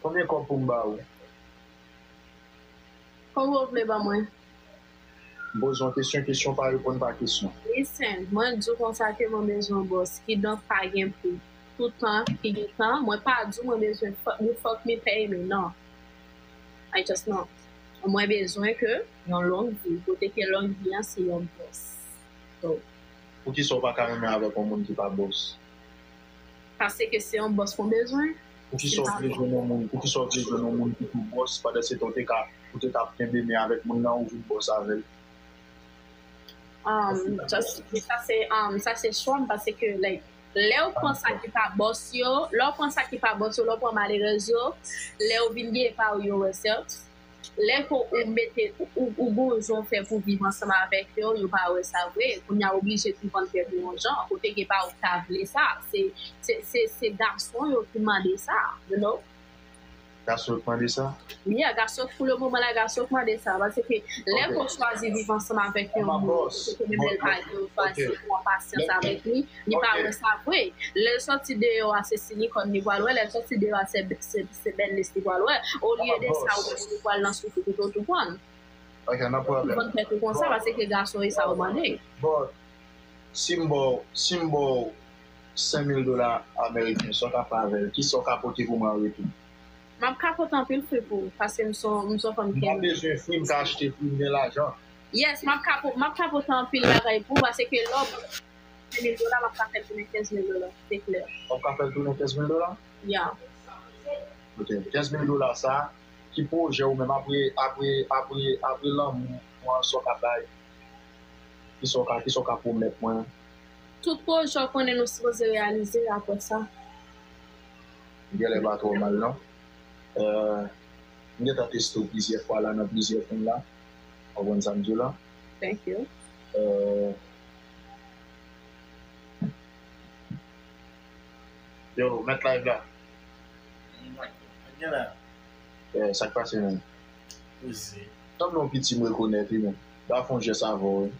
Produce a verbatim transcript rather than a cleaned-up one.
Konbyen kòb pou m ba ou? Konbyen w vle ban mwen? M poze yon kesyon, kesyon pa reponn pa kesyon. Listen, mwen di w konsa ke mwen bezwen yon bòs, kidonk pa gen pri. Toutan ki gen tan, mwen pa di w mwen bezwen fuck, you fuck me, pay me, non. I just know. Mwen bezwen ke yon long vi, kote ke long vi an se yon bòs. So, poukisa w pa ka renmen avèk yon moun ki pa bòs? Paske se yon bòs mwen bezwen. Poukisa w vle jwenn yon moun, poukisa w vle jwenn yon moun ki tou bòs, pandan se tan w te ka, ou te ka kenbe men avèk moun nan, ou vin bòs avè l? Um, just, sa se, um, sa se chwa m, paske, like, lè w pran sa ki pa bòs yo, lè w pran sa ki pa bòs yo, lè w pran malerèz yo, lè yo vin gen pa yo, yo wè sèks. Lè ke ou mete, ou, ou gon jan w fè pou viv ansanm avèk yo, yo pa wè sa vre. Kounye a, ou oblije tou vann tèt ou yon jan, kote ke pa ou ta vle sa. Se, se, se, se gason yo ki mande sa, you know? Gason yo ki mande sa? Yeah, gason, pou le moman la, gason yo ki mande sa. Paske lè ke w chwazi viv ansanm avèk yon moun, kote ke menm lè l pa gen, ou chwazi pran pasyans avèk li, li pa wè sa vre. Lè l sòti deyò a, se silikòn li pral wè. Lè l sòti deyò a, se, se, se bèlnis li pral wè. Olye de sa, ou menm ou pral nan soufri tout ou konprann. Ok, no problem. Vann tèt ou konsa, paske gason e sa yo mande. Bon, si m ba w, si m ba w senk mil dola ameriken, sa w ka fè avè l? Kisa w ka pote pou mwen an retou? M ap ka pote anpil fwi pou ou, paske m son, m son fanm ki renmen. M pa bezwen fwi, m ka achte fwi, m gen lajan. Yes, m ap ka po-, m ap ka pote anpil bagay pou ou, paske lè w senk mil dola, m ap ka fè l tounen kenz mil dola. Se klè. W ap ka fè l tounen kenz mil dola? Ya. Ok, kenz mil dola sa, ki pwojè ou menm apre, apre, apre, apre lanmou an, sa w ka bay? Kisa w ka, kisa w ka pwomèt mwen? Tout pwojè w konnen nou sipoze reyalize apre sa. M genlè pa twò mal, non. Euh, m gentan teste w plizyè fwa la nan plizyè fim la. Ou konprann sa m di w la? Thank you. Euh, yo, mèt live la. Mwen gen la. Eh, sa k pase, menm? Poze. Tann yon piti m rekonèt, wi, menm. Ba fè yon jès avè w, wi.